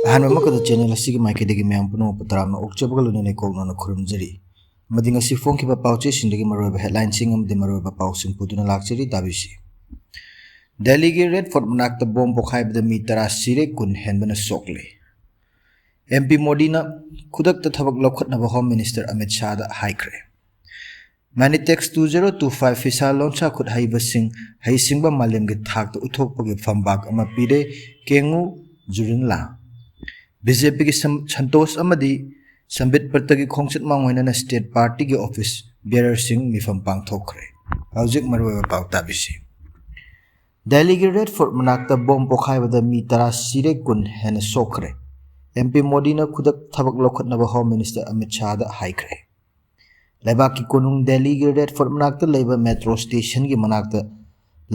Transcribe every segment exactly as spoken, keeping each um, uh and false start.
ꯑꯍꯥꯟꯕꯃꯛꯇꯗ channel ꯑꯁꯤꯒꯤ ꯃꯥꯏꯀꯩꯗꯒꯤ ꯃꯌꯥꯝ ꯄꯨꯝꯅꯃꯛꯄꯨ ꯇꯔꯥꯝꯅ ꯑꯣꯛꯆꯕꯒ ꯂꯣꯏꯅꯅ ꯏꯀꯣꯛꯅꯅ ꯈꯨꯔꯨꯝꯖꯔꯤ꯫ ꯑꯃꯗꯤ ꯉꯁꯤ ꯐꯣꯡꯈꯤꯕ ꯄꯥꯎꯆꯦꯁꯤꯡꯗꯒꯤ ꯃꯔꯨꯑꯣꯏꯕ headlineꯁꯤꯡ ꯑꯃꯗꯤ ꯃꯔꯨꯑꯣꯏꯕ ꯄꯥꯎꯁꯤꯡ ꯄꯨꯗꯨꯅ ꯂꯥꯛꯆꯔꯤ, ꯇꯥꯕꯤꯁꯤ꯫ ꯗꯦꯜꯂꯤꯒꯤ ꯔꯦꯗ ꯐꯣꯔꯠ ꯃꯅꯥꯛꯇ ꯕꯣꯝ ꯄꯣꯈꯥꯏꯕꯗ ꯃꯤ ꯇꯔꯥ ꯁꯤꯔꯦ, ꯀꯨꯟ ꯍꯦꯟꯕꯅ ꯁꯣꯛꯂꯦ꯫ MP ꯃꯣꯗꯤꯅ ꯈꯨꯗꯛꯇ ꯊꯕꯛ ꯂꯧꯈꯠꯅꯕ Home Minister ꯑꯃꯤꯠ ꯁꯥꯍꯗ ꯍꯥꯏꯈ꯭ꯔꯦ꯫ Manitex two zero two five ꯐꯤꯁꯥ ꯂꯣꯟꯁꯥ ꯈꯨꯠ ꯍꯩꯕꯁꯤꯡ ꯍꯩꯁꯤꯡꯕ ꯃꯥꯂꯦꯝꯒꯤ ꯊꯥꯛꯇ ꯎꯠꯊꯣꯛꯄꯒꯤ ꯐꯝꯕꯥꯛ ꯑꯃ ꯄꯤꯔꯦ, ꯀꯦꯡꯉꯨ ꯖꯨꯔꯤꯟꯂꯥ꯫ BJPꯒꯤ ꯁꯝ-, ꯁꯟꯇꯣꯁ ꯑꯃꯗꯤ ꯁꯝꯕꯤꯠ ꯄꯠꯇꯒꯤ ꯈꯣꯡꯆꯠ ꯃꯥꯡꯑꯣꯏꯅꯅ state partyꯒꯤ office bearerꯁꯤꯡ ꯃꯤꯐꯝ ꯄꯥꯡꯊꯣꯛꯈ꯭ꯔꯦ꯫ ꯍꯧꯖꯤꯛ ꯃꯔꯨꯑꯣꯏꯕ ꯄꯥꯎ ꯇꯥꯕꯤꯁꯤ꯫ ꯗꯦꯜꯂꯤꯒꯤ ꯔꯦꯗ ꯐꯣꯔꯠ ꯃꯅꯥꯛꯇ ꯕꯣꯝ ꯄꯣꯈꯥꯏꯕꯗ ꯃꯤ ꯇꯔꯥ ꯁꯤꯔꯦ, ꯀꯨꯟ ꯍꯦꯟꯅ ꯁꯣꯛꯈ꯭ꯔꯦ꯫ MP ꯃꯣꯗꯤꯅ ꯈꯨꯗꯛ ꯊꯕꯛ ꯂꯧꯈꯠꯅꯕ Home Minister ꯑꯃꯤꯠ ꯁꯥꯍꯗ ꯍꯥꯏꯈ꯭ꯔꯦ꯫ ꯂꯩꯕꯥꯛꯀꯤ ꯀꯣꯅꯨꯡ ꯗꯦꯜꯂꯤꯒꯤ ꯔꯦꯗ ꯐꯣꯔꯠ ꯃꯅꯥꯛꯇ ꯂꯩꯕ metro stationꯒꯤ ꯃꯅꯥꯛꯇ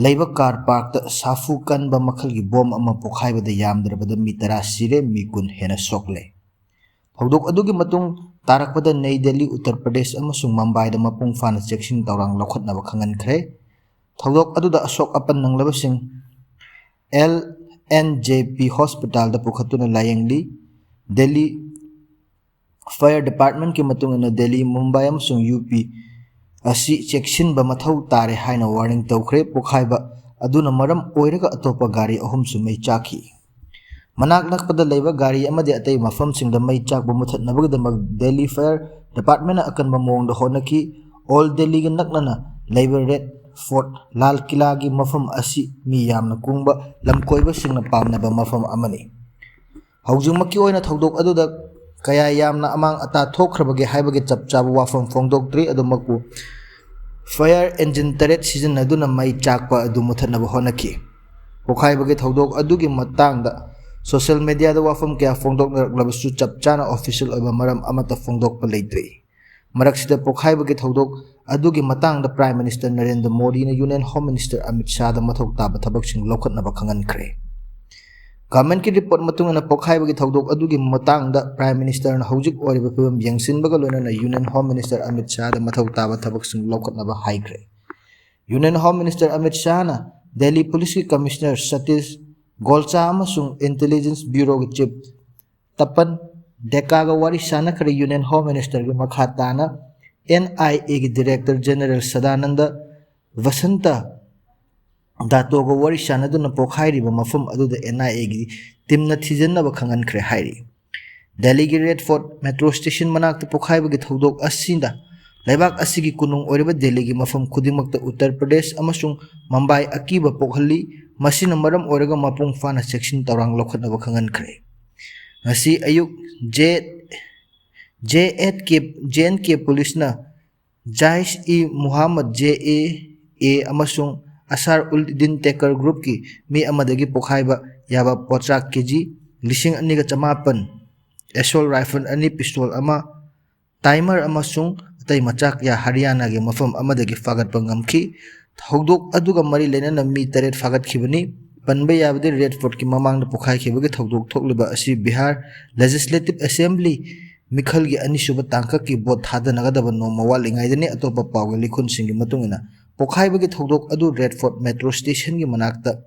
ꯂꯩꯕ car parkꯇ ꯁꯥꯐꯨ ꯀꯟꯕ ꯃꯈꯜꯒꯤ ꯕꯣꯝ ꯑꯃ ꯄꯣꯈꯥꯏꯕꯗ ꯌꯥꯝꯗ꯭ꯔꯕꯗ ꯃꯤ ꯇꯔꯥ ꯁꯤꯔꯦ, ꯃꯤ ꯀꯨꯟ ꯍꯦꯟꯅ ꯁꯣꯛꯂꯦ꯫ ꯊꯧꯗꯣꯛ ꯑꯗꯨꯒꯤ ꯃꯇꯨꯡ ꯇꯥꯔꯛꯄꯗ ꯅꯩ ꯗꯦꯜꯂꯤ, ꯎꯠꯇꯔ ꯄ꯭ꯔꯗꯦꯁ ꯑꯃꯁꯨꯡ ꯃꯝꯕꯥꯏꯗ ꯃꯄꯨꯡ ꯐꯥꯅ ꯆꯦꯛꯁꯤꯟ ꯊꯧꯔꯥꯡ ꯂꯧꯈꯠꯅꯕ ꯈꯪꯍꯟꯈ꯭ꯔꯦ꯫ ꯊꯧꯗꯣꯛ ꯑꯗꯨꯗ ꯑꯁꯣꯛ ꯑꯄꯟ ꯅꯪꯂꯕꯁꯤꯡ L N J P hospitalꯗ ꯄꯨꯈꯠꯇꯨꯅ ꯂꯥꯌꯦꯡꯂꯤ꯫ Delhi Fire Departmentꯀꯤ ꯃꯇꯨꯡ ꯏꯟꯅ ꯗꯦꯜꯂꯤ, ꯃꯨꯝꯕꯥꯏ ꯑꯃꯁꯨꯡ UP ꯑꯁꯤ ꯆꯦꯛꯁꯤꯟꯕ ꯃꯊꯧ ꯇꯥꯔꯦ ꯍꯥꯏꯅ warning ꯇꯧꯈ꯭ꯔꯦ꯫ ꯄꯣꯈꯥꯏꯕ ꯑꯗꯨꯅ ꯃꯔꯝ ꯑꯣꯏꯔꯒ ꯑꯇꯣꯞꯄ ꯒꯥꯔꯤ ꯑꯍꯨꯝꯁꯨ ꯃꯩ ꯆꯥꯛꯈꯤ꯫ ꯃꯅꯥꯛ ꯅꯛꯄꯗ ꯂꯩꯕ ꯒꯥꯔꯤ ꯑꯃꯗꯤ ꯑꯇꯩ ꯃꯐꯝꯁꯤꯡꯗ ꯃꯩ ꯆꯥꯛꯄ ꯃꯨꯊꯠꯅꯕꯒꯤꯗꯃꯛ ꯗꯦꯜꯂꯤ Fire Departmentꯅ ꯑꯀꯟꯕ ꯃꯑꯣꯡꯗ ꯍꯣꯠꯅꯈꯤ꯫ Old Delhiꯒ ꯅꯛꯅꯅ ꯂꯩꯕ ꯔꯦꯗ ꯐꯣꯔꯠ, ꯂꯥꯜ ꯀꯤꯂꯥꯒꯤ ꯃꯐꯝ ꯑꯁꯤ ꯃꯤ ꯌꯥꯝꯅ ꯀꯨꯡꯕ, ꯂꯝꯀꯣꯏꯕꯁꯤꯡꯅ ꯄꯥꯝꯅꯕ ꯃꯐꯝ ꯑꯃꯅꯤ꯫ ꯍꯧꯖꯤꯛꯃꯛꯀꯤ ꯑꯣꯏꯅ ꯊꯧꯗꯣꯛ ꯑꯗꯨꯗ ꯀꯌꯥ ꯌꯥꯝꯅ ꯑꯃꯥꯡ ꯑꯇꯥ ꯊꯣꯛꯈ꯭ꯔꯕꯒꯦ ꯍꯥꯏꯕꯒꯤ ꯆꯞ ꯆꯥꯕ ꯋꯥꯐꯝ ꯐꯣꯡꯗꯣꯛꯇ꯭ꯔꯤ꯫ ꯑꯗꯨꯃꯛꯄꯨ fire engine ꯇꯔꯦꯠ ꯁꯤꯖꯤꯟꯅꯗꯨꯅ ꯃꯩ ꯆꯥꯛꯄ ꯑꯗꯨ ꯃꯨꯊꯠꯅꯕ ꯍꯣꯠꯅꯈꯤ꯫ ꯄꯣꯈꯥꯏꯕꯒꯤ ꯊꯧꯗꯣꯛ ꯑꯗꯨꯒꯤ ꯃꯇꯥꯡꯗ social mediaꯗ ꯋꯥꯐꯝ ꯀꯌꯥ ꯐꯣꯡꯗꯣꯛꯅꯔꯛꯂꯕꯁꯨ ꯆꯞ ꯆꯥꯅ official ꯑꯣꯏꯕ ꯃꯔꯝ ꯑꯃꯠꯇ ꯐꯣꯡꯗꯣꯛꯄ ꯂꯩꯇ꯭ꯔꯤ꯫ ꯃꯔꯛꯁꯤꯗ ꯄꯣꯈꯥꯏꯕꯒꯤ ꯊꯧꯗꯣꯛ ꯑꯗꯨꯒꯤ ꯃꯇꯥꯡꯗ Prime Minister ꯅꯔꯦꯟꯗ꯭ꯔ ꯃꯣꯗꯤꯅ Union Home Minister ꯑꯃꯤꯠ ꯁꯥꯍꯗ ꯃꯊꯧ ꯇꯥꯕ ꯊꯕꯛꯁꯤꯡ ꯂꯧꯈꯠꯅꯕ ꯈꯪꯍꯟꯈ꯭ꯔꯦ꯫ Governmentꯀꯤ report ꯃꯇꯨꯡ ꯏꯟꯅ ꯄꯣꯈꯥꯏꯕꯒꯤ ꯊꯧꯗꯣꯛ ꯑꯗꯨꯒꯤ ꯃꯇꯥꯡꯗ Prime Ministerꯅ ꯍꯧꯖꯤꯛ ꯑꯣꯏꯔꯤꯕ ꯐꯤꯕꯝ ꯌꯦꯡꯁꯤꯟꯕꯒ ꯂꯣꯏꯅꯅ Union Home Minister ꯑꯃꯤꯠ ꯁꯥꯍꯗ ꯃꯊꯧ ꯇꯥꯕ ꯊꯕꯛꯁꯤꯡ ꯂꯧꯈꯠꯅꯕ ꯍꯥꯏꯈ꯭ꯔꯦ꯫ Union Home Minister Amit ꯁꯥꯍꯅ Delhi ꯄꯨꯂꯤꯁꯀꯤ Commissioner ꯁꯇꯤꯁ ꯒꯣꯜꯆꯥ ꯑꯃꯁꯨꯡ Intelligence Bureauꯒꯤ Chief ꯇꯄꯟ ꯗꯦꯀꯥꯒ ꯋꯥꯔꯤ ꯁꯥꯟꯅꯈ꯭ꯔꯦ꯫ Union Home Ministerꯒꯤ ꯃꯈꯥ ꯇꯥꯅ NIAꯒꯤ Director General ꯁꯗꯥꯅꯟꯗ ꯚꯁꯟꯇ ꯗꯥꯇꯣꯒ ꯋꯥꯔꯤ ꯁꯥꯟꯅꯗꯨꯅ ꯄꯣꯈꯥꯏꯔꯤꯕ ꯃꯐꯝ ꯑꯗꯨꯗ NIAꯒꯤ teamꯅ ꯊꯤꯖꯤꯟꯅꯕ ꯈꯪꯍꯟꯈ꯭ꯔꯦ ꯍꯥꯏꯔꯤ꯫ ꯗꯦꯜꯂꯤꯒꯤ Red Fort metro station ꯃꯅꯥꯛꯇ ꯄꯣꯈꯥꯏꯕꯒꯤ ꯊꯧꯗꯣꯛ ꯑꯁꯤꯗ ꯂꯩꯕꯥꯛ ꯑꯁꯤꯒꯤ ꯀꯣꯅꯨꯡ ꯑꯣꯏꯔꯤꯕ ꯗꯦꯜꯂꯤꯒꯤ ꯃꯐꯝ ꯈꯨꯗꯤꯡꯃꯛꯇ ꯎꯠꯇꯔ ꯄ꯭ꯔꯗꯦꯁ ꯑꯃꯁꯨꯡ ꯃꯨꯝꯕꯥꯏ ꯑꯀꯤꯕ ꯄꯣꯛꯍꯜꯂꯤ꯫ ꯃꯁꯤꯅ ꯃꯔꯝ ꯑꯣꯏꯔꯒ ꯃꯄꯨꯡ ꯐꯥꯅ ꯆꯦꯛꯁꯤꯟ ꯊꯧꯔꯥꯡ ꯂꯧꯈꯠꯅꯕ ꯈꯪꯍꯟꯈ꯭ꯔꯦ꯫ ꯉꯁꯤ ꯑꯌꯨꯛ J, J and K, J and K ꯄꯨꯂꯤꯁꯅ ꯖꯥꯏꯁ-ꯏ-ꯃꯨꯍꯥꯝꯃꯗ, JAA, ꯑꯃꯁꯨꯡ ꯑꯁꯥꯔ ꯎꯜ ꯗꯤꯟ ꯇꯦꯀꯔ groupꯀꯤ ꯃꯤ ꯑꯃꯗꯒꯤ ꯄꯣꯈꯥꯏꯕ ꯌꯥꯕ ꯄꯣꯠꯆꯥꯛ KG ꯂꯤꯁꯤꯡ ꯑꯅꯤꯒ ꯆꯃꯥꯄꯟ, assault rifle ꯑꯅꯤ, pistol ꯑꯃ, timer ꯑꯃꯁꯨꯡ ꯑꯇꯩ ꯃꯆꯥꯛ ꯀꯌꯥ ꯍꯔꯤꯌꯥꯅꯥꯒꯤ ꯃꯐꯝ ꯑꯃꯗꯒꯤ ꯐꯥꯒꯠꯄ ꯉꯝꯈꯤ꯫ ꯊꯧꯗꯣꯛ ꯑꯗꯨꯒ ꯃꯔꯤ ꯂꯩꯅꯅ ꯃꯤ ꯇꯔꯦꯠ ꯐꯥꯒꯠꯈꯤꯕꯅꯤ꯫ ꯄꯟꯕ ꯌꯥꯕꯗꯤ, Red Fortꯀꯤ ꯃꯃꯥꯡꯗ ꯄꯣꯈꯥꯏꯈꯤꯕꯒꯤ ꯊꯧꯗꯣꯛ ꯊꯣꯛꯂꯤꯕ ꯑꯁꯤ ꯕꯤꯍꯥꯔ Legislative Assembly ꯃꯤꯈꯜꯒꯤ ꯑꯅꯤꯁꯨꯕ ꯇꯥꯡꯀꯛꯀꯤ vote ꯊꯥꯗꯅꯒꯗꯕ ꯅꯣꯡꯃ ꯋꯥꯠꯂꯤꯉꯩꯗꯅꯤ꯫ ꯑꯇꯣꯞꯄ ꯄꯥꯎꯒꯤ ꯂꯤꯈꯨꯟꯁꯤꯡꯒꯤ ꯃꯇꯨꯡ ꯏꯟꯅ, ꯄꯣꯈꯥꯏꯕꯒꯤ ꯊꯧꯗꯣꯛ ꯑꯗꯨ Red Fort metro stationꯒꯤ ꯃꯅꯥꯛꯇ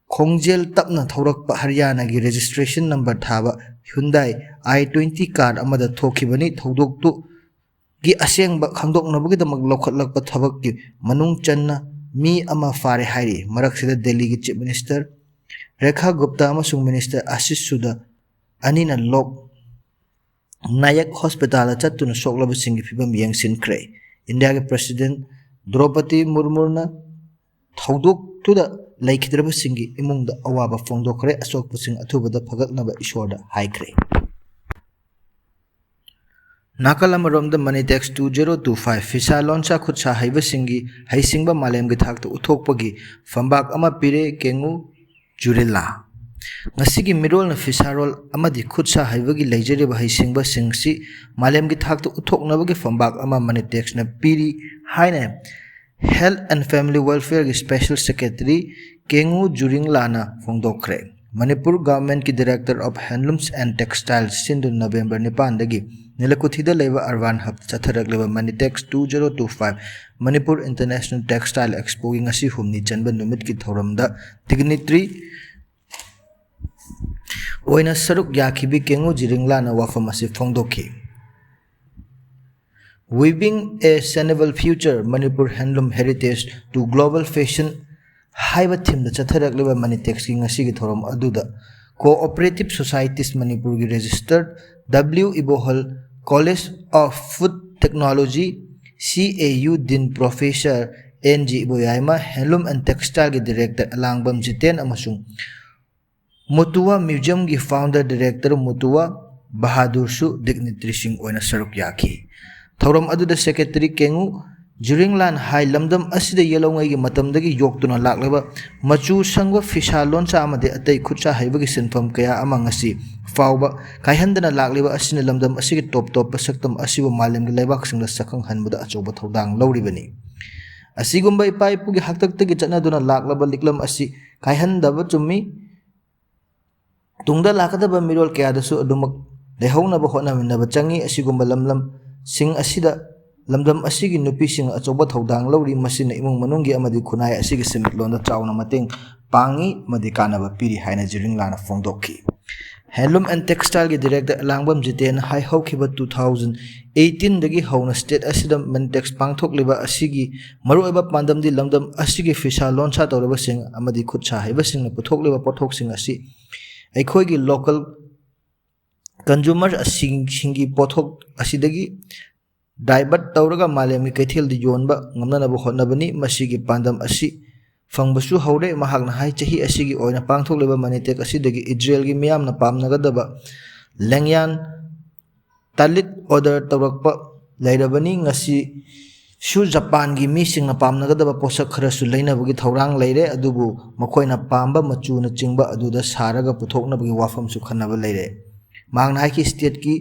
ꯈꯣꯡꯖꯦꯜ ꯇꯞꯅ ꯊꯧꯔꯛꯄ ꯍꯔꯤꯌꯥꯅꯥꯒꯤ registration number ꯊꯥꯕ Hyundai i twenty car ꯑꯃꯗ ꯊꯣꯛꯈꯤꯕꯅꯤ꯫ ꯊꯧꯗꯣꯛꯇꯨ ꯒꯤ ꯑꯁꯦꯡꯕ ꯈꯪꯗꯣꯛꯅꯕꯒꯤꯗꯃꯛ ꯂꯧꯈꯠꯂꯛꯄ ꯊꯕꯛꯀꯤ ꯃꯅꯨꯡ ꯆꯟꯅ ꯃꯤ ꯑꯃ ꯐꯥꯔꯦ ꯍꯥꯏꯔꯤ꯫ ꯃꯔꯛꯁꯤꯗ ꯗꯦꯜꯂꯤꯒꯤ Chief Minister ꯔꯦꯈꯥ ꯒꯨꯞꯇꯥ ꯑꯃꯁꯨꯡ Minister ꯑꯥꯁꯤꯁ ꯁꯨꯗ ꯑꯅꯤꯅ ꯂꯣꯛ ꯅꯥꯌꯛ ꯍꯣꯁꯄꯤꯇꯥꯜꯗ ꯆꯠꯇꯨꯅ ꯁꯣꯛꯂꯕꯁꯤꯡꯒꯤ ꯐꯤꯕꯝ ꯌꯦꯡꯁꯤꯟꯈ꯭ꯔꯦ꯫ ꯏꯟꯗꯤꯌꯥꯒꯤ President ꯗ꯭ꯔꯧꯄꯗꯤ ꯃꯨꯔꯃꯨꯅ ꯊꯧꯗꯣꯛꯇꯨꯗ ꯂꯩꯈꯤꯗ꯭ꯔꯕꯁꯤꯡꯒꯤ ꯏꯃꯨꯡꯗ ꯑꯋꯥꯕ ꯐꯣꯡꯗꯣꯛꯈ꯭ꯔꯦ꯫ ꯑꯁꯣꯛꯄꯁꯤꯡ ꯑꯊꯨꯕꯗ ꯐꯒꯠꯅꯕ ꯏꯁꯣꯔꯗ ꯍꯥꯏꯈ꯭ꯔꯦ꯫ ꯅꯥꯀꯜ ꯑꯃꯔꯣꯝꯗ, Manitex two zero two five ꯐꯤꯁꯥ ꯂꯣꯟꯁꯥ ꯈꯨꯠꯁꯥ ꯍꯩꯕꯁꯤꯡꯒꯤ ꯍꯩꯁꯤꯡꯕ ꯃꯥꯂꯦꯝꯒꯤ ꯊꯥꯛꯇ ꯎꯠꯊꯣꯛꯄꯒꯤ ꯐꯝꯕꯥꯛ ꯑꯃ ꯄꯤꯔꯦ ꯀꯦꯡꯉꯨ ꯖꯨꯔꯤꯜꯂꯥ꯫ ꯉꯁꯤꯒꯤ ꯃꯤꯔꯣꯜꯅ ꯐꯤꯁꯥꯔꯣꯜ ꯑꯃꯗꯤ ꯈꯨꯠꯁꯥ ꯍꯩꯕꯒꯤ ꯂꯩꯖꯔꯤꯕ ꯍꯩꯁꯤꯡꯕꯁꯤꯡꯁꯤ ꯃꯥꯂꯦꯝꯒꯤ ꯊꯥꯛꯇ ꯎꯠꯊꯣꯛꯅꯕꯒꯤ ꯐꯝꯕꯥꯛ ꯑꯃ Manitexꯅ ꯄꯤꯔꯤ ꯍꯥꯏꯅ Health and Family Welfareꯒꯤ Special Secretary ꯀꯦꯡꯉꯨ ꯖꯨꯔꯤꯡꯂꯥꯅ ꯐꯣꯡꯗꯣꯛꯈ꯭ꯔꯦ꯫ ꯃꯅꯤꯄꯨꯔ Governmentꯀꯤ Director of Handlooms and Textiles ꯁꯤꯟꯗꯨꯅ ꯅꯕꯦꯝꯕꯔ ꯅꯤꯄꯥꯟꯗꯒꯤ ꯅꯤꯂꯀꯨꯊꯤꯗ ꯂꯩꯕ Urban Hubꯇ ꯆꯠꯊꯔꯛꯂꯤꯕ Manitex two zero two five Manipur International Textile Expoꯒꯤ ꯉꯁꯤ ꯍꯨꯝꯅꯤ ꯆꯟꯕ ꯅꯨꯃꯤꯠꯀꯤ ꯊꯧꯔꯝꯗ dignitary ꯑꯣꯏꯅ ꯁꯔꯨꯛ ꯌꯥꯈꯤꯕꯤ ꯀꯦꯡꯉꯨ ꯖꯤꯔꯤꯡꯂꯥꯅ ꯋꯥꯐꯝ ꯑꯁꯤ ꯐꯣꯡꯗꯣꯛꯈꯤ꯫ Weaving a Sustainable Future, Manipur Handloom Heritage to Global Fashion ꯍꯥꯏꯕ ꯊꯤꯝꯗ ꯆꯠꯊꯔꯛꯂꯤꯕ ꯃꯅꯤꯇꯦꯛꯁꯀꯤ ꯉꯁꯤꯒꯤ ꯊꯧꯔꯝ ꯑꯗꯨꯗ Cooperative Societies ꯃꯅꯤꯄꯨꯔꯒꯤ registered W ꯏꯕꯣꯍꯜ, College of Food Technology, C A U Dean Professor N G Iboyaima, Handloom and Textileꯒꯤ Director ꯑꯂꯥꯡꯕꯝ Jiten ꯑꯃꯁꯨꯡ ꯃꯣꯇꯨꯋꯥ ꯃ꯭ꯌꯨꯖꯤꯌꯝꯒꯤ founder director ꯃꯣꯇꯨꯋꯥ ꯕꯍꯥꯗꯨꯔꯁꯨ dignitaryꯁꯤꯡ ꯑꯣꯏꯅ ꯁꯔꯨꯛ ꯌꯥꯈꯤ꯫ ꯊꯧꯔꯝ ꯑꯗꯨꯗ Secretary ꯀꯦꯡꯉꯨ ꯖꯤꯔꯤꯡꯂꯥꯟ ꯍꯥꯏ, ꯂꯝꯗꯝ ꯑꯁꯤꯗ ꯌꯦꯜꯍꯧꯉꯩꯒꯤ ꯃꯇꯝꯗꯒꯤ ꯌꯣꯛꯇꯨꯅ ꯂꯥꯛꯂꯤꯕ ꯃꯆꯨ ꯁꯪꯕ ꯐꯤꯁꯥ ꯂꯣꯟꯁꯥ ꯑꯃꯗꯤ ꯑꯇꯩ ꯈꯨꯠꯁꯥ ꯍꯩꯕꯒꯤ ꯁꯤꯟꯐꯝ ꯀꯌꯥ ꯑꯃ ꯉꯁꯤ ꯐꯥꯎꯕ ꯀꯥꯏꯍꯟꯗꯅ ꯂꯥꯛꯂꯤꯕ ꯑꯁꯤꯅ ꯂꯝꯗꯝ ꯑꯁꯤꯒꯤ ꯇꯣꯞ ꯇꯣꯞꯄ ꯁꯛꯇꯝ ꯑꯁꯤꯕꯨ ꯃꯥꯂꯦꯝꯒꯤ ꯂꯩꯕꯥꯛꯁꯤꯡꯗ ꯁꯛꯈꯪꯍꯟꯕꯗ ꯑꯆꯧꯕ ꯊꯧꯗꯥꯡ ꯂꯧꯔꯤꯕꯅꯤ꯫ ꯑꯁꯤꯒꯨꯝꯕ ꯏꯄꯥ ꯏꯄꯨꯒꯤ ꯍꯥꯛꯇꯛꯇꯒꯤ ꯆꯠꯅꯗꯨꯅ ꯂꯥꯛꯂꯕ ꯂꯤꯛꯂꯝ ꯑꯁꯤ ꯀꯥꯏꯍꯟꯗꯕ ꯆꯨꯝꯃꯤ꯫ ꯇꯨꯡꯗ ꯂꯥꯛꯀꯗꯕ ꯃꯤꯔꯣꯜ ꯀꯌꯥꯗꯁꯨ ꯑꯗꯨꯃꯛ ꯂꯩꯍꯧꯅꯕ ꯍꯣꯠꯅꯃꯤꯟꯅꯕ ꯆꯪꯏ꯫ ꯑꯁꯤꯒꯨꯝꯕ ꯂꯝꯂꯝꯁꯤꯡ ꯑꯁꯤꯗ ꯂꯝꯗꯝ ꯑꯁꯤꯒꯤ ꯅꯨꯄꯤꯁꯤꯡ ꯑꯆꯧꯕ ꯊꯧꯗꯥꯡ ꯂꯧꯔꯤ꯫ ꯃꯁꯤꯅ ꯏꯃꯨꯡ ꯃꯅꯨꯡꯒꯤ ꯑꯃꯗꯤ ꯈꯨꯟꯅꯥꯏ ꯑꯁꯤꯒꯤ ꯁꯦꯟꯃꯤꯠꯂꯣꯟꯗ ꯆꯥꯎꯅ ꯃꯇꯦꯡ ꯄꯥꯡꯏ ꯑꯃꯗꯤ ꯀꯥꯟꯅꯕ ꯄꯤꯔꯤ ꯍꯥꯏꯅ ꯖꯤꯔꯤꯡꯂꯥꯅ ꯐꯣꯡꯗꯣꯛꯈꯤ꯫ Handloom and Textileꯒꯤ director ꯑꯂꯥꯡꯕꯝ ꯖꯤꯇꯦꯟ ꯍꯥꯏ, ꯍꯧꯈꯤꯕ two thousand eighteenꯗꯒꯤ ꯍꯧꯅ state ꯑꯁꯤꯗ ꯃꯅꯤꯇꯦꯛꯁ ꯄꯥꯡꯊꯣꯛꯂꯤꯕ ꯑꯁꯤꯒꯤ ꯃꯔꯨꯑꯣꯏꯕ ꯄꯥꯟꯗꯝꯗꯤ ꯂꯝꯗꯝ ꯑꯁꯤꯒꯤ ꯐꯤꯁꯥ ꯂꯣꯟꯁꯥ ꯇꯧꯔꯕꯁꯤꯡ ꯑꯃꯗꯤ ꯈꯨꯠ ꯁꯥ ꯍꯩꯕꯁꯤꯡꯅ ꯄꯨꯊꯣꯛꯂꯤꯕ ꯄꯣꯠꯊꯣꯛꯁꯤꯡ ꯑꯁꯤ ꯑꯩꯈꯣꯏꯒꯤ local consumer ꯑꯁꯤꯁꯤꯡꯒꯤ ꯄꯣꯠꯊꯣꯛ ꯑꯁꯤꯗꯒꯤ divert ꯇꯧꯔꯒ ꯃꯥꯂꯦꯝꯒꯤ ꯀꯩꯊꯦꯜꯗ ꯌꯣꯟꯕ ꯉꯝꯅꯅꯕ ꯍꯣꯠꯅꯕꯅꯤ꯫ ꯃꯁꯤꯒꯤ ꯄꯥꯟꯗꯝ ꯑꯁꯤ ꯐꯪꯕꯁꯨ ꯍꯧꯔꯦ꯫ ꯃꯍꯥꯛꯅ ꯍꯥꯏ, ꯆꯍꯤ ꯑꯁꯤꯒꯤ ꯑꯣꯏꯅ ꯄꯥꯡꯊꯣꯛꯂꯤꯕ ꯃꯅꯤꯇꯦꯛ ꯑꯁꯤꯗꯒꯤ ꯏꯖꯔꯦꯜꯒꯤ ꯃꯤꯌꯥꯝꯅ ꯄꯥꯝꯅꯒꯗꯕ ꯂꯦꯡꯌꯥꯟ ꯇꯥꯂꯤꯠ order ꯇꯧꯔꯛꯄ ꯂꯩꯔꯕꯅꯤ꯫ ꯉꯁꯤꯁꯨ ꯖꯄꯥꯟꯒꯤ ꯃꯤꯁꯤꯡꯅ ꯄꯥꯝꯅꯒꯗꯕ ꯄꯣꯠꯁꯛ ꯈꯔꯁꯨ ꯂꯩꯅꯕꯒꯤ ꯊꯧꯔꯥꯡ ꯂꯩꯔꯦ, ꯑꯗꯨꯕꯨ ꯃꯈꯣꯏꯅ ꯄꯥꯝꯕ ꯃꯆꯨꯅꯆꯤꯡꯕ ꯑꯗꯨꯗ ꯁꯥꯔꯒ ꯄꯨꯊꯣꯛꯅꯕꯒꯤ ꯋꯥꯐꯝꯁꯨ ꯈꯟꯅꯕ ꯂꯩꯔꯦ꯫ ꯃꯍꯥꯛꯅ ꯍꯥꯏꯈꯤ, stateꯀꯤ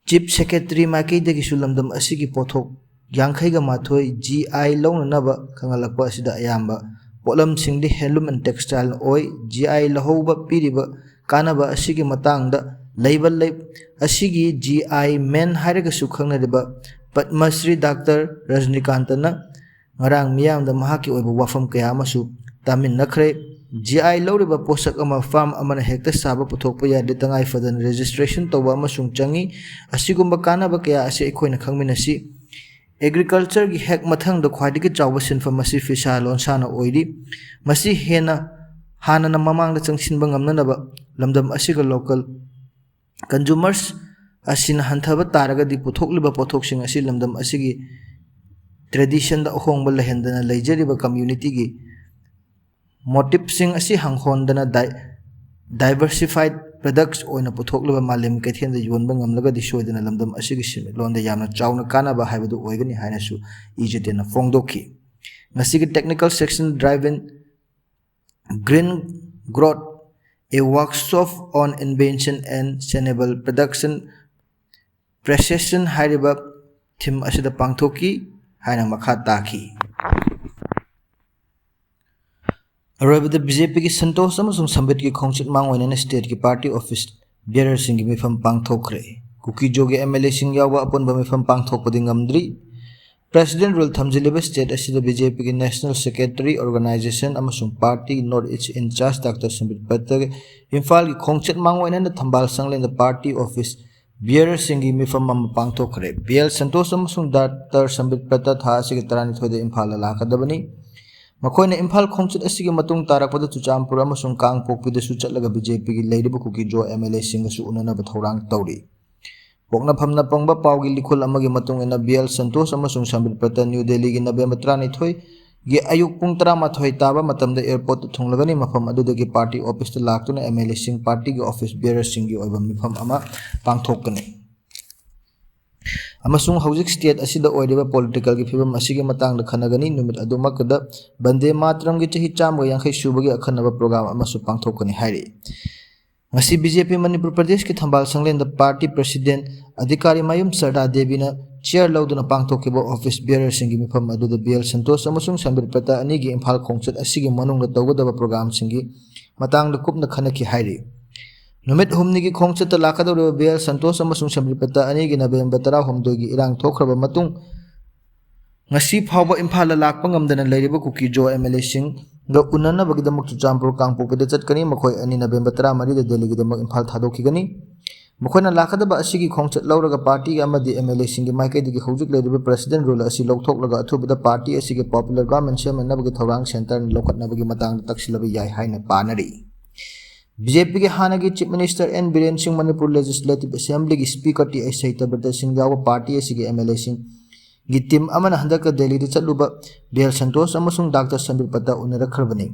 Chief Secretary ꯃꯥꯏꯀꯩꯗꯒꯤꯁꯨ ꯂꯝꯗꯝ ꯑꯁꯤꯒꯤ ꯄꯣꯠꯊꯣꯛ ꯌꯥꯡꯈꯩꯒ ꯃꯥꯊꯣꯏ G I ꯂꯧꯅꯅꯕ ꯈꯪꯍꯜꯂꯛꯄ ꯑꯁꯤꯗ ꯑꯌꯥꯝꯕ ꯄꯣꯠꯂꯝꯁꯤꯡꯗꯤ handloom and textile ꯑꯣꯏ꯫ G I ꯂꯧꯍꯧꯕ ꯄꯤꯔꯤꯕ ꯀꯥꯟꯅꯕ ꯑꯁꯤꯒꯤ ꯃꯇꯥꯡꯗ ꯂꯩꯕ ꯂꯩ ꯑꯁꯤꯒꯤ G I man ꯍꯥꯏꯔꯒꯁꯨ ꯈꯪꯅꯔꯤꯕ ꯄꯗꯃꯁ꯭ꯔꯤ ꯗꯥꯛꯇꯔ ꯔꯖꯅꯤꯀꯥꯟꯇꯅ ꯉꯔꯥꯡ ꯃꯤꯌꯥꯝꯗ ꯃꯍꯥꯛꯀꯤ ꯑꯣꯏꯕ ꯋꯥꯐꯝ ꯀꯌꯥ ꯑꯃꯁꯨ ꯇꯥꯃꯤꯟꯅꯈ꯭ꯔꯦ꯫ ꯖꯤ ꯑꯥꯏ ꯂꯧꯔꯤꯕ ꯄꯣꯠꯁꯛ ꯑꯃ ꯐꯥꯔꯝ ꯑꯃꯅ ꯍꯦꯛꯇ ꯁꯥꯕ ꯄꯨꯊꯣꯛꯄ ꯌꯥꯗꯦ, ꯇꯉꯥꯏ ꯐꯗꯅ ꯔꯦꯖꯤꯁꯇ꯭ꯔꯦꯁꯟ ꯇꯧꯕ ꯑꯃꯁꯨꯡ ꯆꯪꯏ꯫ ꯑꯁꯤꯒꯨꯝꯕ ꯀꯥꯟꯅꯕ ꯀꯌꯥ ꯑꯁꯤ ꯑꯩꯈꯣꯏꯅ ꯈꯪꯃꯤꯟꯅꯁꯤ꯫ ꯑꯦꯒ꯭ꯔꯤꯀꯜꯆꯔꯒꯤ ꯍꯦꯛ ꯃꯊꯪꯗ ꯈ꯭ꯋꯥꯏꯗꯒꯤ ꯆꯥꯎꯕ ꯁꯤꯟꯐꯝ ꯑꯁꯤ ꯐꯤꯁꯥ ꯂꯣꯟꯁꯥꯅ ꯑꯣꯏꯔꯤ꯫ ꯃꯁꯤ ꯍꯦꯟꯅ ꯍꯥꯟꯅꯅ ꯃꯃꯥꯡꯗ ꯆꯪꯁꯤꯟꯕ ꯉꯝꯅꯅꯕ ꯂꯝꯗꯝ ꯑꯁꯤꯒ ꯂꯣꯀꯦꯜ ꯀꯟꯖꯨꯃꯔꯁ ꯑꯁꯤꯅ ꯍꯟꯊꯕ ꯇꯥꯔꯒꯗꯤ ꯄꯨꯊꯣꯛꯂꯤꯕ ꯄꯣꯠꯊꯣꯛꯁꯤꯡ ꯑꯁꯤ ꯂꯝꯗꯝ ꯑꯁꯤꯒꯤ ꯇ꯭ꯔꯦꯗꯤꯁꯟꯗ ꯑꯍꯣꯡꯕ ꯂꯩꯍꯟꯗꯅ ꯂꯩꯖꯔꯤꯕ ꯀꯝꯃ꯭ꯌꯨꯅꯤꯇꯤꯒꯤ ꯃꯣꯇꯤꯞꯁꯤꯡ ꯑꯁꯤ ꯍꯪꯍꯣꯟꯗꯅ ꯗꯥꯏ-, ꯗꯥꯏꯕꯔꯁꯤꯐꯥꯏꯠ ꯄ꯭ꯔꯗꯛꯁ ꯑꯣꯏꯅ ꯄꯨꯊꯣꯛꯂꯤꯕ ꯃꯥꯂꯦꯝ ꯀꯩꯊꯦꯜꯗ ꯌꯣꯟꯕ ꯉꯝꯂꯒꯗꯤ ꯁꯣꯏꯗꯅ ꯂꯝꯗꯝ ꯑꯁꯤꯒꯤ ꯁꯦꯟꯃꯤꯠꯂꯣꯟꯗ ꯌꯥꯝꯅ ꯆꯥꯎꯅ ꯀꯥꯟꯅꯕ ꯍꯥꯏꯕꯗꯨ ꯑꯣꯏꯒꯅꯤ ꯍꯥꯏꯅꯁꯨ ꯏ ꯖꯦꯇꯦꯟꯅ ꯐꯣꯡꯗꯣꯛꯈꯤ꯫ ꯉꯁꯤꯒꯤ technical section drive in green growth, a workshop on invention and sustainable production precision ꯍꯥꯏꯔꯤꯕ ꯊꯤꯝ ꯑꯁꯤꯗ ꯄꯥꯡꯊꯣꯛꯈꯤ ꯍꯥꯏꯅ ꯃꯈꯥ ꯇꯥꯈꯤ꯫ ꯑꯔꯣꯏꯕꯗ ꯕꯤ ꯖꯦ ꯄꯤꯒꯤ ꯁꯟꯇꯣꯁ ꯑꯃꯁꯨꯡ ꯁꯝꯕꯤꯠꯀꯤ ꯈꯣꯡꯆꯠ ꯃꯥꯡꯑꯣꯏꯅꯅ ꯁ꯭ꯇꯦꯠꯀꯤ ꯄꯥꯔꯇꯤ ꯑꯣꯐꯤꯁ ꯕꯤꯌꯔꯁꯤꯡꯒꯤ ꯃꯤꯐꯝ ꯄꯥꯡꯊꯣꯛꯈ꯭ꯔꯦ꯫ ꯀꯨꯀꯤ ꯖꯣꯒꯤ ꯑꯦꯝ ꯑꯦꯜ ꯑꯦꯁꯤꯡ ꯌꯥꯎꯕ ꯑꯄꯨꯟꯕ ꯃꯤꯐꯝ ꯄꯥꯡꯊꯣꯛꯄꯗꯤ ꯉꯝꯗ꯭ꯔꯤ꯫ ꯄ꯭ꯔꯦꯁꯤꯗꯦꯟ ꯔꯨꯜ ꯊꯝꯖꯤꯜꯂꯤꯕ ꯁ꯭ꯇꯦꯠ ꯑꯁꯤꯗ ꯕꯤ ꯖꯦ ꯄꯤꯒꯤ ꯅꯦꯁꯅꯦꯜ ꯁꯦꯀ꯭ꯔꯦꯇꯔꯤ, ꯑꯣꯔꯒꯅꯥꯏꯖꯦꯁꯟ ꯑꯃꯁꯨꯡ party north east incharge doctor Sambit ꯄꯇꯒꯤ ꯏꯝꯐꯥꯜꯒꯤ ꯈꯣꯡꯆꯠ ꯃꯥꯡꯑꯣꯏꯅꯅ ꯊꯝꯕꯥꯜ ꯁꯪꯂꯦꯟꯗ ꯄꯥꯔꯇꯤ ꯑꯣꯐꯤꯁ ꯕꯤꯌꯔꯁꯤꯡꯒꯤ ꯃꯤꯐꯝ ꯑꯃ ꯄꯥꯡꯊꯣꯛꯈ꯭ꯔꯦ꯫ ꯕꯤ ꯑꯦꯜ ꯁꯟꯇꯣꯁ ꯑꯃꯁꯨꯡ ꯗꯥꯛꯇꯔ ꯁꯝꯕꯤꯠ ꯄꯇ ꯊꯥ ꯑꯁꯤꯒꯤ ꯇꯔꯥꯅꯤꯊꯣꯏꯗ ꯏꯝꯐꯥꯜꯗ ꯂꯥꯛꯀꯗꯕꯅꯤ꯫ ꯃꯈꯣꯏꯅ ꯏꯝꯐꯥꯜ ꯈꯣꯡꯆꯠ ꯑꯁꯤꯒꯤ ꯃꯇꯨꯡ ꯇꯥꯔꯛꯄꯗ ꯆꯨꯔꯆꯥꯟꯄꯨꯔ ꯑꯃꯁꯨꯡ ꯀꯥꯡꯄꯣꯛꯄꯤꯗꯁꯨ ꯆꯠꯂꯒ ꯕꯤ ꯖꯦ ꯄꯤꯒꯤ ꯂꯩꯔꯤꯕ ꯀꯨꯀꯤ ꯖꯣ ꯑꯦꯝ ꯑꯦꯜ ꯑꯦꯁꯤꯡꯒꯁꯨ ꯎꯅꯅꯕ ꯊꯧꯔꯥꯡ ꯇꯧꯔꯤ꯫ ꯄꯣꯛꯅꯐꯝꯅ ꯐꯪꯕ ꯄꯥꯎꯒꯤ ꯂꯤꯈꯨꯜ ꯑꯃꯒꯤ ꯃꯇꯨꯡ ꯏꯟꯅ, ꯕꯤ ꯑꯦꯜ ꯁꯟꯇꯣꯁ ꯑꯃꯁꯨꯡ ꯁꯝꯕꯤꯠ ꯄꯇ ꯅ꯭ꯌꯨ ꯗꯦꯜꯂꯤꯒꯤ ꯅꯕꯦꯝꯕꯔ ꯇꯔꯥꯅꯤꯊꯣꯏꯒꯤ ꯑꯌꯨꯛ ꯄꯨꯡ ꯇꯔꯥꯃꯥꯊꯣꯏ ꯇꯥꯕ ꯃꯇꯝꯗ ꯑꯦꯌꯔꯄꯣꯔꯠꯇ ꯊꯨꯡꯂꯒꯅꯤ꯫ ꯃꯐꯝ ꯑꯗꯨꯗꯒꯤ ꯄꯥꯔꯇꯤ ꯑꯣꯐꯤꯁꯇ ꯂꯥꯛꯇꯨꯅ ꯑꯦꯝ ꯑꯦꯜ ꯑꯦꯁꯤꯡ, ꯄꯥꯔꯇꯤꯒꯤ ꯑꯣꯐꯤꯁ ꯕꯤꯌꯔꯁꯤꯡꯒꯤ ꯑꯣꯏꯕ ꯃꯤꯐꯝ ꯑꯃ ꯄꯥꯡꯊꯣꯛꯀꯅꯤ꯫ ꯑꯃꯁꯨꯡ ꯍꯧꯖꯤꯛ ꯁ꯭ꯇꯦꯠ ꯑꯁꯤꯗ ꯑꯣꯏꯔꯤꯕ ꯄꯣꯂꯤꯇꯤꯀꯦꯜꯒꯤ ꯐꯤꯕꯝ ꯑꯁꯤꯒꯤ ꯃꯇꯥꯡꯗ ꯈꯟꯅꯒꯅꯤ꯫ ꯅꯨꯃꯤꯠ ꯑꯗꯨꯃꯛꯇꯗ ꯕꯟꯗꯦ ꯃꯥꯇꯔꯝꯒꯤ ꯆꯍꯤ ꯆꯥꯝꯃꯒ ꯌꯥꯡꯈꯩ ꯁꯨꯕꯒꯤ ꯑꯈꯟꯅꯕ ꯄ꯭ꯔꯣꯒ꯭ꯔꯥꯝ ꯑꯃꯁꯨ ꯄꯥꯡꯊꯣꯛꯀꯅꯤ ꯍꯥꯏꯔꯤ꯫ ꯉꯁꯤ ꯕꯤ ꯖꯦ ꯄꯤ ꯃꯅꯤꯄꯨꯔ ꯄ꯭ꯔꯗꯦꯁꯀꯤ ꯊꯝꯕꯥꯜ ꯁꯪꯂꯦꯟꯗ ꯄꯥꯔꯇꯤ ꯄ꯭ꯔꯦꯁꯤꯗꯦꯟ ꯑꯙꯤꯀꯥꯔꯤ ꯃꯌꯨꯝ ꯁꯔꯗꯥ ꯗꯦꯕꯤꯅ ꯆꯤꯌꯔ ꯂꯧꯗꯨꯅ ꯄꯥꯡꯊꯣꯛꯈꯤꯕ ꯑꯣꯐꯤꯁ ꯕꯤꯌꯔꯁꯤꯡꯒꯤ ꯃꯤꯐꯝ ꯑꯗꯨꯗ ꯕꯤ ꯑꯦꯜ ꯁꯟꯇꯣꯁ ꯑꯃꯁꯨꯡ ꯁꯝꯕꯤꯠ ꯄꯇ ꯑꯅꯤꯒꯤ ꯏꯝꯐꯥꯜ ꯈꯣꯡꯆꯠ ꯑꯁꯤꯒꯤ ꯃꯅꯨꯡꯗ ꯇꯧꯒꯗꯕ ꯄ꯭ꯔꯣꯒ꯭ꯔꯥꯝꯁꯤꯡꯒꯤ ꯃꯇꯥꯡꯗ ꯀꯨꯞꯅ ꯈꯟꯅꯈꯤ ꯍꯥꯏꯔꯤ꯫ ꯅꯨꯃꯤꯠ ꯍꯨꯝꯅꯤꯒꯤ ꯈꯣꯡꯆꯠꯇ ꯂꯥꯛꯀꯗꯧꯔꯤꯕ ꯕꯤ ꯑꯦꯜ ꯁꯟꯇꯣꯁ ꯑꯃꯁꯨꯡ ꯁꯝꯕꯤꯠ ꯄꯇ ꯑꯅꯤꯒꯤ ꯅꯕꯦꯝꯕꯔ ꯇꯔꯥꯍꯨꯝꯗꯣꯏꯒꯤ ꯏꯔꯥꯡ ꯊꯣꯛꯈ꯭ꯔꯕ ꯃꯇꯨꯡ ꯉꯁꯤ ꯐꯥꯎꯕ ꯏꯝꯐꯥꯜꯗ ꯂꯥꯛꯄ ꯉꯝꯗꯅ ꯂꯩꯔꯤꯕ ꯀꯨꯀꯤ ꯖꯣ ꯑꯦꯝ ꯑꯦꯜ ꯑꯦꯁꯤꯡ ꯒ ꯎꯅꯅꯕꯒꯤꯗꯃꯛ ꯆꯨꯔꯆꯥꯟꯄꯨꯔ ꯀꯥꯡꯄꯣꯛꯄꯤꯗ ꯆꯠꯀꯅꯤ꯫ ꯃꯈꯣꯏ ꯑꯅꯤꯅ ꯅꯕꯦꯝꯕꯔ ꯇꯔꯥꯃꯔꯤꯗ ꯗꯦꯜꯂꯤꯒꯤꯗꯃꯛ ꯏꯝꯐꯥꯜ ꯊꯥꯗꯣꯛꯈꯤꯒꯅꯤ꯫ ꯃꯈꯣꯏꯅ ꯂꯥꯛꯀꯗꯕ ꯑꯁꯤꯒꯤ ꯈꯣꯡꯆꯠ ꯂꯧꯔꯒ ꯄꯥꯔꯇꯤꯒꯤ ꯑꯃꯗꯤ ꯑꯦꯝ ꯑꯦꯜ ꯑꯦꯁꯤꯡꯒꯤ ꯃꯥꯏꯀꯩꯗꯒꯤ ꯍꯧꯖꯤꯛ ꯂꯩꯔꯤꯕ ꯄ꯭ꯔꯦꯁꯤꯗꯦꯟ ꯔꯨꯜ ꯑꯁꯤ ꯂꯧꯊꯣꯛꯂꯒ ꯑꯊꯨꯕꯗ ꯄꯥꯔꯇꯤ ꯑꯁꯤꯒꯤ ꯄꯣꯄꯨꯂꯔ ꯒꯚꯔꯟꯃꯦꯟ ꯁꯦꯝꯅꯅꯕꯒꯤ ꯊꯧꯔꯥꯡ ꯁꯦꯟꯇꯔꯅ ꯂꯧꯈꯠꯅꯕꯒꯤ ꯃꯇꯥꯡꯗ ꯇꯛꯁꯤꯜꯂꯕ ꯌꯥꯏ ꯍꯥꯏꯅ ꯄꯥꯅꯔꯤ꯫ ꯕꯤ ꯖꯦ ꯄꯤꯒꯤ ꯍꯥꯟꯅꯒꯤ chief minister N Biren Singh, Manipur legislative ꯑꯦꯁꯦꯝꯕ꯭ꯂꯤꯒꯤ speaker T H Satyabrata Singh ꯌꯥꯎꯕ ꯄꯥꯔꯇꯤ ꯑꯁꯤꯒꯤ ꯑꯦꯝ ꯑꯦꯜ ꯑꯦꯁꯤꯡꯒꯤ ꯇꯤꯝ ꯑꯃꯅ ꯍꯟꯗꯛꯇ ꯗꯦꯜꯂꯤꯗ ꯆꯠꯂꯨꯕ ꯕꯤ ꯑꯦꯜ ꯁꯟꯇꯣꯁ ꯑꯃꯁꯨꯡ ꯗꯥꯛꯇꯔ ꯁꯟꯕꯤꯔ ꯄꯇꯥ ꯎꯅꯔꯛꯈ꯭ꯔꯕꯅꯤ꯫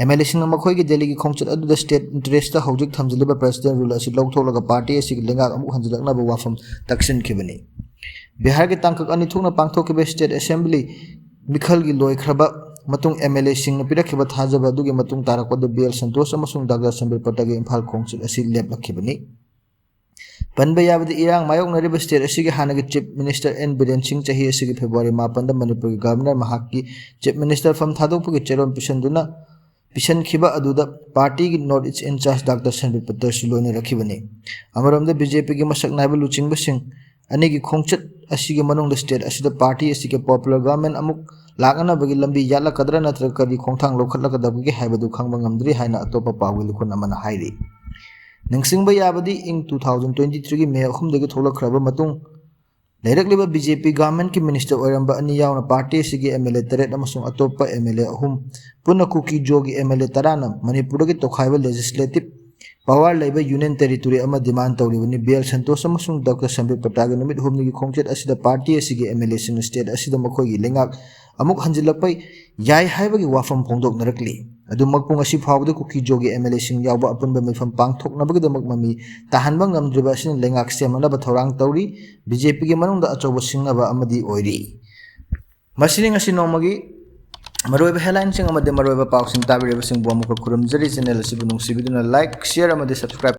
ꯑꯦꯝ ꯑꯦꯜ ꯑꯦꯁꯤꯡꯅ ꯃꯈꯣꯏꯒꯤ ꯗꯦꯜꯂꯤꯒꯤ ꯈꯣꯡꯆꯠ ꯑꯗꯨꯗ ꯁ꯭ꯇꯦꯠ ꯏꯟꯇꯔꯦꯁꯇ ꯍꯧꯖꯤꯛ ꯊꯝꯖꯤꯜꯂꯤꯕ ꯄ꯭ꯔꯦꯁꯤꯗꯦꯟ ꯔꯨꯜ ꯑꯁꯤ ꯂꯧꯊꯣꯛꯂꯒ ꯄꯥꯔꯇꯤ ꯑꯁꯤꯒꯤ ꯂꯩꯉꯥꯛ ꯑꯃꯨꯛ ꯍꯟꯖꯤꯜꯂꯛꯅꯕ ꯋꯥꯐꯝ ꯇꯛꯁꯤꯟꯈꯤꯕꯅꯤ꯫ ꯕꯤꯍꯥꯔꯒꯤ ꯇꯥꯡꯀꯛ ꯑꯅꯤ ꯊꯣꯛꯅ ꯄꯥꯡꯊꯣꯛꯈꯤꯕ ꯁ꯭ꯇꯦꯠ ꯑꯦꯁꯦꯝꯕ꯭ꯂꯤ ꯃꯤꯈꯜꯒꯤ ꯂꯣꯏꯈ꯭ꯔꯕ ꯃꯇꯨꯡ ꯑꯦꯝ ꯑꯦꯜ ꯑꯦꯁꯤꯡꯅ ꯄꯤꯔꯛꯈꯤꯕ ꯊꯥꯖꯕ ꯑꯗꯨꯒꯤ ꯃꯇꯨꯡ ꯇꯥꯔꯛꯄꯗ ꯕꯤ ꯑꯦꯜ ꯁꯟꯇꯣꯁ ꯑꯃꯁꯨꯡ ꯗꯥꯛꯇꯔ ꯁꯟꯕꯤꯔ ꯄꯇꯥꯒꯤ ꯏꯝꯐꯥꯜ ꯈꯣꯡꯆꯠ ꯑꯁꯤ ꯂꯦꯞꯂꯛꯈꯤꯕꯅꯤ꯫ ꯄꯟꯕ ꯌꯥꯕꯗꯤ, ꯏꯔꯥꯡ ꯃꯥꯌꯣꯛꯅꯔꯤꯕ ꯁ꯭ꯇꯦꯠ ꯑꯁꯤꯒꯤ ꯍꯥꯟꯅꯒꯤ ꯆꯤꯐ ꯃꯤꯅꯤꯁꯇꯔ ꯑꯦꯟ ꯕꯤꯔꯦꯟ ꯁꯤꯡ ꯆꯍꯤ ꯑꯁꯤꯒꯤ ꯐꯦꯕ꯭ꯔꯨꯋꯥꯔꯤ ꯃꯥꯄꯟꯗ ꯃꯅꯤꯄꯨꯔꯒꯤ ꯒꯚꯔꯅꯔ ꯃꯍꯥꯛꯀꯤ ꯆꯤꯐ ꯃꯤꯅꯤꯁꯇꯔ ꯐꯝ ꯊꯥꯗꯣꯛꯄꯒꯤ ꯆꯦꯔꯣꯜ ꯄꯤꯁꯟꯗꯨꯅ ꯄꯤꯁꯟꯈꯤꯕ ꯑꯗꯨꯗ ꯄꯥꯔꯇꯤꯒꯤ ꯅꯣꯔꯠ ꯏꯁ ꯏꯟꯆꯥꯔꯖ ꯗꯥꯛꯇꯔ ꯁꯟꯕꯤꯔ ꯄꯇꯥꯁꯨ ꯂꯣꯏꯅꯔꯛꯈꯤꯕꯅꯤ꯫ ꯑꯃꯔꯣꯝꯗ ꯕꯤ ꯖꯦ ꯄꯤꯒꯤ ꯃꯁꯛ ꯅꯥꯏꯕ ꯂꯨꯆꯤꯡꯕꯁꯤꯡ ꯑꯅꯤꯒꯤ ꯈꯣꯡꯆꯠ ꯑꯁꯤꯒꯤ ꯃꯅꯨꯡꯗ ꯁ꯭ꯇꯦꯠ ꯑꯁꯤꯗ ꯄꯥꯔꯇꯤ ꯑꯁꯤꯒꯤ ꯄꯣꯄꯨꯂꯔ ꯒꯚꯔꯟꯃꯦꯟ ꯑꯃꯨꯛ ꯂꯥꯛꯅꯅꯕꯒꯤ ꯂꯝꯕꯤ ꯌꯥꯠꯂꯛꯀꯗ꯭ꯔꯥ ꯅꯠꯇ꯭ꯔꯒ ꯀꯔꯤ ꯈꯣꯡꯊꯥꯡ ꯂꯧꯈꯠꯂꯛꯀꯗꯕꯒꯦ ꯍꯥꯏꯕꯗꯨ ꯈꯪꯕ ꯉꯝꯗ꯭ꯔꯤ ꯍꯥꯏꯅ ꯑꯇꯣꯞꯄ ꯄꯥꯎꯒꯤ ꯂꯨꯈꯨꯟ ꯑꯃꯅ ꯍꯥꯏꯔꯤ꯫ ꯅꯤꯡꯁꯤꯡꯕ ꯌꯥꯕꯗꯤ, ꯏꯪ ꯇꯨ ꯊꯥꯎꯖꯟ ꯇ꯭ꯋꯦꯟꯇꯤ ꯊ꯭ꯔꯤꯒꯤ ꯃꯦ ꯑꯍꯨꯝꯗꯒꯤ ꯊꯣꯛꯂꯛꯈ꯭ꯔꯕ ꯃꯇꯨꯡ, ꯂꯩꯔꯛꯂꯤꯕ ꯕꯤ ꯖꯦ ꯄꯤ ꯒꯚꯔꯟꯃꯦꯟꯠꯀꯤ ꯃꯤꯅꯤꯁꯇꯔ ꯑꯣꯏꯔꯝꯕ ꯑꯅꯤ ꯌꯥꯎꯅ ꯄꯥꯔꯇꯤ ꯑꯁꯤꯒꯤ ꯑꯦꯝ ꯑꯦꯜ ꯑꯦ ꯇꯔꯦꯠ ꯑꯃꯁꯨꯡ ꯑꯇꯣꯞꯄ ꯑꯦꯝ ꯑꯦꯜ ꯑꯦ ꯑꯍꯨꯝ ꯄꯨꯟꯅ ꯀꯨꯀꯤ ꯖꯣꯒꯤ ꯑꯦꯝ ꯑꯦꯜ ꯑꯦ ꯇꯔꯥꯅ ꯃꯅꯤꯄꯨꯔꯗꯒꯤ ꯇꯣꯈꯥꯏꯕ ꯂꯦꯖꯤꯁꯂꯦꯇꯤꯚ ꯄꯋꯥꯔ ꯂꯩꯕ ꯌꯨꯅꯤꯌꯟ ꯇꯦꯔꯤꯇꯣꯔꯤ ꯑꯃ ꯗꯤꯃꯥꯟ ꯇꯧꯔꯤꯕꯅꯤ꯫ ꯕꯤ ꯑꯦꯜ ꯁꯟꯇꯣꯁ ꯑꯃꯁꯨꯡ ꯗꯥꯛꯇꯔ ꯁꯟꯕꯤꯔ ꯄꯇꯥꯒꯤ ꯅꯨꯃꯤꯠ ꯍꯨꯝꯅꯤꯒꯤ ꯈꯣꯡꯆꯠ ꯑꯁꯤꯗ ꯄꯥꯔꯇꯤ ꯑꯁꯤꯒꯤ ꯑꯦꯝ ꯑꯦꯜ ꯑꯦꯁꯤꯡꯅ ꯁ꯭ꯇꯦꯠ ꯑꯁꯤꯗ ꯃꯈꯣꯏꯒꯤ ꯂꯩꯉꯥꯛ ꯑꯃꯨꯛ ꯍꯟꯖꯤꯜꯂꯛꯄ ꯌꯥꯏ ꯍꯥꯏꯕꯒꯤ ꯋꯥꯐꯝ ꯐꯣꯡꯗꯣꯛꯅꯔꯛꯂꯤ꯫ ꯑꯗꯨꯃꯛꯄꯨ ꯉꯁꯤ ꯐꯥꯎꯕꯗ ꯀꯨꯀꯤ ꯖꯣꯒꯤ ꯑꯦꯝ ꯑꯦꯜ ꯑꯦꯁꯤꯡ ꯌꯥꯎꯕ ꯑꯄꯨꯟꯕ ꯃꯤꯐꯝ ꯄꯥꯡꯊꯣꯛꯅꯕꯒꯤꯗꯃꯛ ꯃꯃꯤ ꯇꯥꯍꯟꯕ ꯉꯝꯗ꯭ꯔꯤꯕ ꯑꯁꯤꯅ ꯂꯩꯉꯥꯛ ꯁꯦꯝꯅꯅꯕ ꯊꯧꯔꯥꯡ ꯇꯧꯔꯤ꯫ ꯕꯤ ꯖꯦ ꯄꯤꯒꯤ ꯃꯅꯨꯡꯗ ꯑꯆꯧꯕ ꯁꯤꯡꯅꯕ ꯑꯃꯗꯤ ꯑꯣꯏꯔꯤ꯫ ꯃꯁꯤꯅꯤ ꯉꯁꯤ ꯅꯣꯡꯃꯒꯤ ꯃꯔꯨꯑꯣꯏꯕ ꯍꯦꯗꯂꯥꯏꯟꯁꯤꯡ ꯑꯃꯗꯤ ꯃꯔꯨꯑꯣꯏꯕ ꯄꯥꯎꯁꯤꯡ ꯇꯥꯕꯤꯔꯤꯕꯁꯤꯡꯕꯨ ꯑꯃꯨꯛꯀ ꯈꯨꯔꯨꯝꯖꯔꯤ꯫ ꯆꯦꯅꯦꯜ ꯑꯁꯤꯕꯨ ꯅꯨꯡꯁꯤꯕꯤꯗꯨꯅ ꯂꯥꯏꯛ, ꯁꯤꯌꯔ ꯑꯃꯗꯤ ꯁꯕꯁꯀ꯭ꯔꯥꯏꯕ